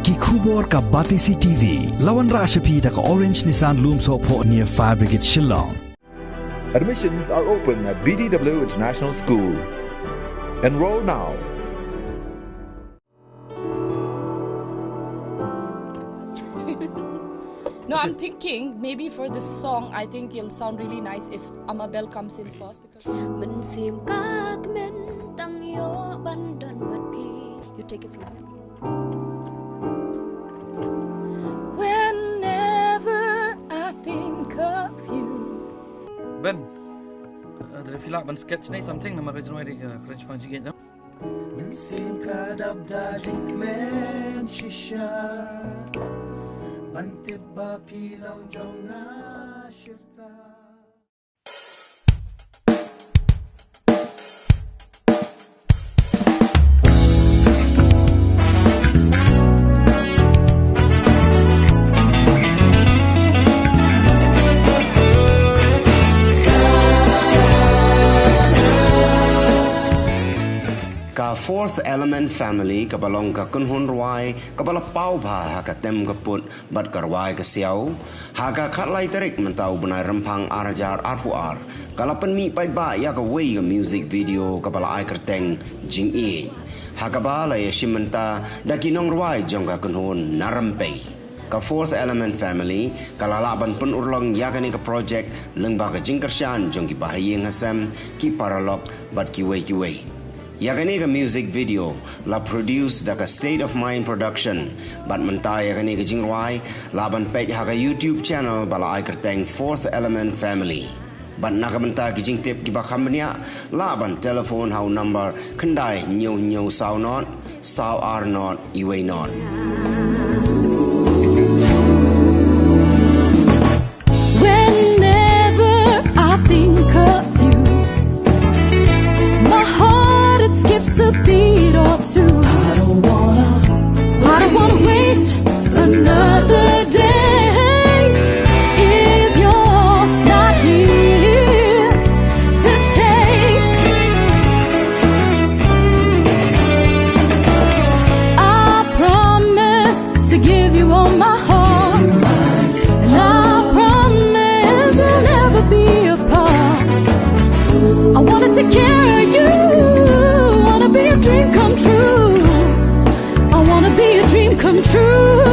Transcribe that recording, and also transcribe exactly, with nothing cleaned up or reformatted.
Ki khubor ka Batesi T V. La wanrah sha phi da ka Orange Nissan Lumsohphoh near Fire Brigade Shillong. Admissions are open at B D W International School. Enroll now. No, I'm thinking maybe for this song, I think it'll sound really nice if Amabel comes in first. Mynsiem ka kmen tang ïoh ban don bad phi. You take it from here. Whenever I think of you. Ben, uh, did you feel like ban sketch ni something? Nama ka jrong di ka kren shipang jingit, no? Mynsiem ka dap da jingkmen shisha. Ban tip ba phi long jong nga shirta. Ka Fourth Element Family kaba long ka kynhun rwai kaba la paw bha ha ka tem ka put bad ka rwai ka siaw, ha ka khatlai tarik mynta u bnai Rymphang ar hajar arphew ar, ka la pynmih paidbah ïa kawei ka music video kaba la ai kyrteng Jingïeit, ha kaba la ïashim bynta da ki nongrwai jong ka kynhun na Rympei. Ka Fourth Element Family ka la lah ban pynurlong ïa kane ka project lyngba ka jingkyrshan jong ki bahaïing hasem, ki paralok bad kiwei kiwei. Ïa kane ka music video la produce da ka State of Mind Production, bad mynta ïa kane ka jingrwai lah ban peit ha ka YouTube channel ba la ai kyrteng Fourth Element Family. Bad na ka bynta ki jingtip kiba kham bniah, lah ban telephone ha u number khyndai hynñiew hynñiew saw nod saw ar nod iwei nod. Whenever I think of you, my heart it skips a beat or two. I don't wanna, I don't wanna waste another day if you're not here to stay. I promise to give you all my heart, and I promise we'll never be apart. I wanna take care of you. Wanna be a dream come true. I wanna be a dream come true.